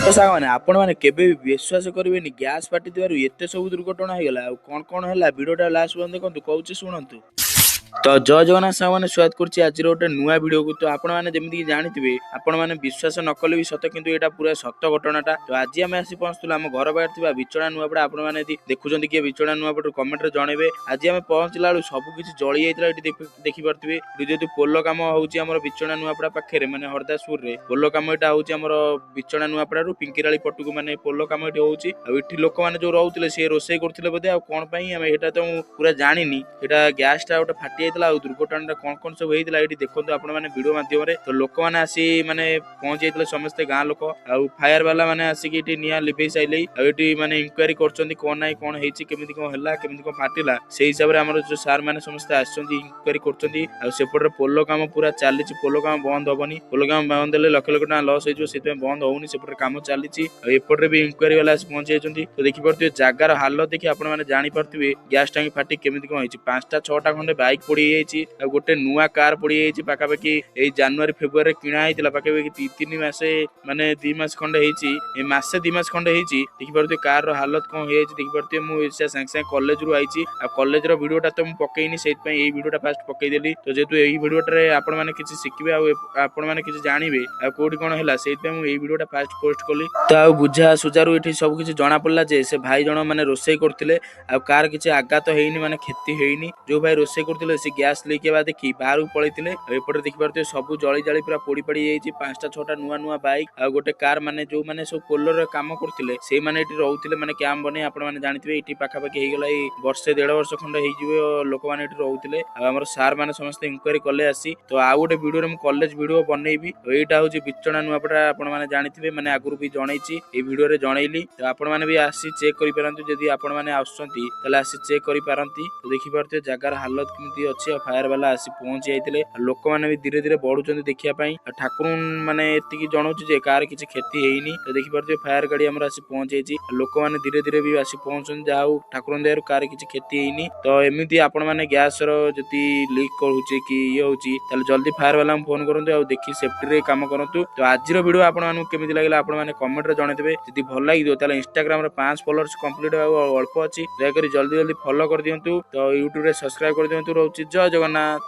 ତ ସାଙ୍ଗମାନେ, ଆପଣମାନେ କେବେ ବି ବିଶ୍ୱାସ କରିବେନି, ଗ୍ୟାସ୍ ଫାଟିଥିବାରୁ ଏତେ ସବୁ ଦୁର୍ଘଟଣା ହେଇଗଲା। ଆଉ କ'ଣ କ'ଣ ହେଲା, ଭିଡ଼ିଓଟା ଲାଷ୍ଟ ପର୍ଯ୍ୟନ୍ତ ଦେଖନ୍ତୁ, କହୁଛି ଶୁଣନ୍ତୁ। ତ ଜୟ ଜଗନ୍ନାଥ ସାଙ୍ଗମାନେ, ସ୍ୱାଗତ କରୁଛି ଆଜିର ଗୋଟେ ନୂଆ ଭିଡ଼ିଓକୁ। ତ ଆପଣମାନେ ଯେମିତିକି ଜାଣିଥିବେ, ଆପଣମାନେ ବିଶ୍ୱାସ ନ କଲେ ବି ସତ, କିନ୍ତୁ ଏଇଟା ପୁରା ସତ ଘଟଣାଟା। ତ ଆଜି ଆମେ ଆସି ପହଞ୍ଚିଥିଲୁ ଆମ ଘର ପାଖରେ ଥିବା ବିଚଣା ନୂଆପଡ଼ା। ଆପଣମାନେ ଯଦି ଦେଖୁଛନ୍ତି କିଏ ବିଚଣା ନୂଆପଡ଼ାରୁ, କମେଣ୍ଟରେ ଜଣେଇବେ। ଆଜି ଆମେ ପହଞ୍ଚିଲା ବେଳକୁ ସବୁ କିଛି ଜଳି ଯାଇଥିଲା। ଏଠି ଦେଖିପାରୁଥିବେ, ଏଠି ଯେହେତୁ ପୋଲ କାମ ହଉଛି ଆମର ବିଚଣା ନୂଆପଡ଼ା ପାଖରେ, ମାନେ ହରଦାସପୁରରେ ପୋଲ କାମ ଏଇଟା ହଉଛି। ଆମର ବିଚଣା ନୂଆପଡ଼ାରୁ ପିଙ୍କିରାଳି ପଟକୁ ମାନେ ପୋଲ କାମ ଏଠି ହଉଛି। ଆଉ ଏଠି ଲୋକମାନେ ଯୋଉ ରହୁଥିଲେ, ସିଏ ରୋଷେଇ କରୁଥିଲେ ବୋଧେ, ଆଉ କଣ ପାଇଁ ଆମେ ଏଇଟା ତ ମୁଁ ପୁରା ଜାଣିନି। ଏଇଟା ଗ୍ୟାସଟା ଗୋଟେ ଫାଟି ଯାଇଥିଲା। ଆଉ ଦୁର୍ଘଟଣାଟା କଣ କଣ ସବୁ ହେଇଥିଲା, ଏଇଠି ଦେଖନ୍ତୁ ଆପଣମାନେ ଭିଡ଼ିଓ ମାଧ୍ୟମରେ। ତ ଲୋକମାନେ ଆସି ମାନେ ପହଞ୍ଚି ଯାଇଥିଲେ ସମସ୍ତେ ଗାଁ ଲୋକ, ଆଉ ଫାୟାର ବାଲା ମାନେ ଆସିକି ଏଠି ନିଆଁ ଲିଭେଇ ସାରିଲେ। ଆଉ ଏଠି ମାନେ ଇନକ୍ୱାରି କରୁଛନ୍ତି କଣ ନାହିଁ, କଣ ହେଇଛି, କେମିତି କଣ ହେଲା, କେମିତି କଣ ଫାଟିଲା। ସେଇ ହିସାବରେ ଆମର ଯୋଉ ସାର୍ ମାନେ ସମସ୍ତେ ଆସିଛନ୍ତି, ଇନକ୍ୱାରି କରୁଛନ୍ତି। ଆଉ ସେପଟରେ ପୋଲ କାମ ପୁରା ଚାଲିଛି। ପୋଲ କାମ ବନ୍ଦ ହବନି। ପୋଲ କାମ ବନ୍ଦ ହେଲେ ଲକ୍ଷ ଲକ୍ଷ ଟଙ୍କା ଲସ୍ ହେଇଯିବ, ସେଥିପାଇଁ ବନ୍ଦ ହଉନି। ସେପଟରେ କାମ ଚାଲିଛି ଆଉ ଏପଟରେ ବି ଇନକ୍ୱାରି ବାଲା ଆସି ପହଞ୍ଚି ଯାଇଛନ୍ତି। ତ ଦେଖିପାରୁଥିବେ, ଜାଗାର ହାଲତ ଦେଖି ଆପଣ ମାନେ ଜାଣିପାରୁଥିବେ ଗ୍ୟାସ ଟାଙ୍କି ଫାଟି କେମିତି କଣ ହେଇଛି। 5ଟା 6ଟା ଖଣ୍ଡେ ବାଇକ୍ ପୋଡି ହେଇଯାଇଛି ଆଉ ଗୋଟେ ନୂଆ କାର ପୋଡି ଯାଇଛି। ପାଖାପାଖି ଏଇ ଜାନୁଆରୀ ଫେବୃଆରୀରେ କିଣା ହେଇଥିଲା, ପାଖାପାଖି 3 ମାସ, ମାନେ 2 ମାସ ଖଣ୍ଡେ ହେଇଛି, ଏ ମାସେ 2 ମାସ ଖଣ୍ଡେ ହେଇଛି। ଦେଖିପାରୁଥିବେ କାର ହାଲତ କଣ ହେଇଯାଇଛି, ଦେଖିପାରୁଥିବେ। ମୁଁ ସେ ସାଙ୍ଗେ ସାଙ୍ଗେ କଲେଜରୁ ଆଇଛି ଆଉ କଲେଜର ଭିଡିଓଟା ତ ମୁଁ ପକେଇନି, ସେଇଥିପାଇଁ ଏଇ ଭିଡିଓଟା ଫାଷ୍ଟ ପକେଇଦେଲି। ତ ଯେହେତୁ ଏଇ ଭିଡିଓଟାରେ ଆପଣମାନେ କିଛି ଶିଖିବେ ଆଉ ଆପଣମାନେ କିଛି ଜାଣିବେ ଆଉ କୋଉଠି କଣ ହେଲା, ସେଇଥିପାଇଁ ମୁଁ ଏଇ ଭିଡିଓଟା ଫାଷ୍ଟ ପୋଷ୍ଟ କଲି। ତ ଆଉ ବୁଝା ସୁଝାରୁ ଏଠି ସବୁ କିଛି ଜଣା ପଡିଲା ଯେ ସେ ଭାଇ ଜଣ ମାନେ ରୋଷେଇ କରୁଥିଲେ ଆଉ କାହାର କିଛି ଆଘାତ ହେଇନି, ମାନେ କ୍ଷତି ହେଇନି। ଯୋଉ ଭାଇ ରୋଷେଇ କରୁଥିଲେ, ସେ ଗ୍ୟାସ ଲିକ୍ ହେବା ଦେଖି ବାହାରକୁ ପଳେଇଥିଲେ। ଆଉ ଏପଟେ ଦେଖିପାରୁଥିବେ, ସବୁ ଜଳି ଜାଳି ପୁରା ପୋଡି ପାଡି ଯାଇଛି। 5ଟା 6ଟା ନୂଆ ନୂଆ ବାଇକ୍ ଆଉ ଗୋଟେ କାର। ମାନେ ଯୋଉମାନେ ସବୁ ପୋଲରେ କାମ କରୁଥିଲେ, ସେଇମାନେ ଏଠି ରହୁଥିଲେ, ମାନେ କ୍ୟାମ୍ପ ବନେଇ। ଆପଣମାନେ ଜାଣିଥିବେ, ଏଠି ପାଖାପାଖି ହେଇଗଲା ଏଇ ବର୍ଷେ ଦେଢ ବର୍ଷ ଖଣ୍ଡେ ହେଇଯିବ ଲୋକମାନେ ଏଠି ରହୁଥିଲେ। ଆଉ ଆମର ସାର୍ ମାନେ ସମସ୍ତେ ଇନକ୍ୱାରି କଲେ ଆସି। ତ ଆଉ ଗୋଟେ ଭିଡିଓରେ ମୁଁ କଲେଜ ଭିଡିଓ ବନେଇବି। ଆଉ ଏଇଟା ହଉଛି ବିଚଣା ନୂଆପଡ଼ା। ଆପଣମାନେ ଜାଣିଥିବେ, ମାନେ ଆଗରୁ ବି ଜଣେଇଛି, ଏଇ ଭିଡିଓରେ ଜଣେଇଲି। ତ ଆପଣମାନେ ବି ଆସି ଚେକ୍ କରିପାରନ୍ତି। ଯଦି ଆପଣମାନେ ଆସୁଛନ୍ତି, ତାହେଲେ ଆସି ଚେକ୍ କରିପାରନ୍ତି। ତ ଦେଖିପାରୁଥିବେ ଜାଗାର ହାଲତ କେମିତି ଅଛି। ଆଉ ଫାୟାର ବାଲା ଆସି ପହଞ୍ଚି ଯାଇଥିଲେ ଆଉ ଲୋକମାନେ ବି ଧୀରେ ଧୀରେ ବଢୁଛନ୍ତି ଦେଖିବା ପାଇଁ। ଆଉ ଠାକୁର ମାନେ ଏତିକି ଜଣାଉଛି ଯେ କାହାର କିଛି କ୍ଷତି ହେଇନି। ତ ଦେଖିପାରୁଥିବେ, ଫାୟାର ଗାଡି ଆମର ଆସି ପହଞ୍ଚି ଯାଇଛି ଆଉ ଲୋକମାନେ ଧୀରେ ଧୀରେ ବି ଆସି ପହଞ୍ଚୁଛନ୍ତି। ଯାହା ହଉ, ଠାକୁରଙ୍କ ଦୟାରୁ କାହାର କିଛି କ୍ଷତି ହେଇନି। ତ ଏମିତି ଆପଣମାନେ ଗ୍ୟାସର ଯଦି ଲିକ୍ କରୁଛି କି ଇଏ ହଉଛି, ତାହେଲେ ଜଲ୍ଦି ଫାୟାର ବାଲାଙ୍କୁ ଫୋନ କରନ୍ତୁ ଆଉ ଦେଖି ସେଫ୍ଟିରେ କାମ କରନ୍ତୁ। ତ ଆଜିର ଭିଡିଓ ଆପଣମାନଙ୍କୁ କେମିତି ଲାଗିଲା, ଆପଣମାନେ କମେଣ୍ଟରେ ଜଣେଇଦେବେ। ଯଦି ଭଲ ଲାଗିଥିବ, ତାହେଲେ ଇନଷ୍ଟାଗ୍ରାମରେ 5 ଫଲୋଅର୍ସ କମ୍ପ୍ଲିଟ୍ ହେବାକୁ ଆଉ ଅଳ୍ପ ଅଛି, ଦୟାକରି ଜଲ୍ଦି ଜଲ୍ଦି ଫଲୋ କରିଦିଅନ୍ତୁ। ତ ୟୁଟ୍ୟୁବରେ ସବସ୍କ୍ରାଇବ କରିଦିଅନ୍ତୁ। ରହୁଛି, ଜୟ ଜଗନ୍ନାଥ।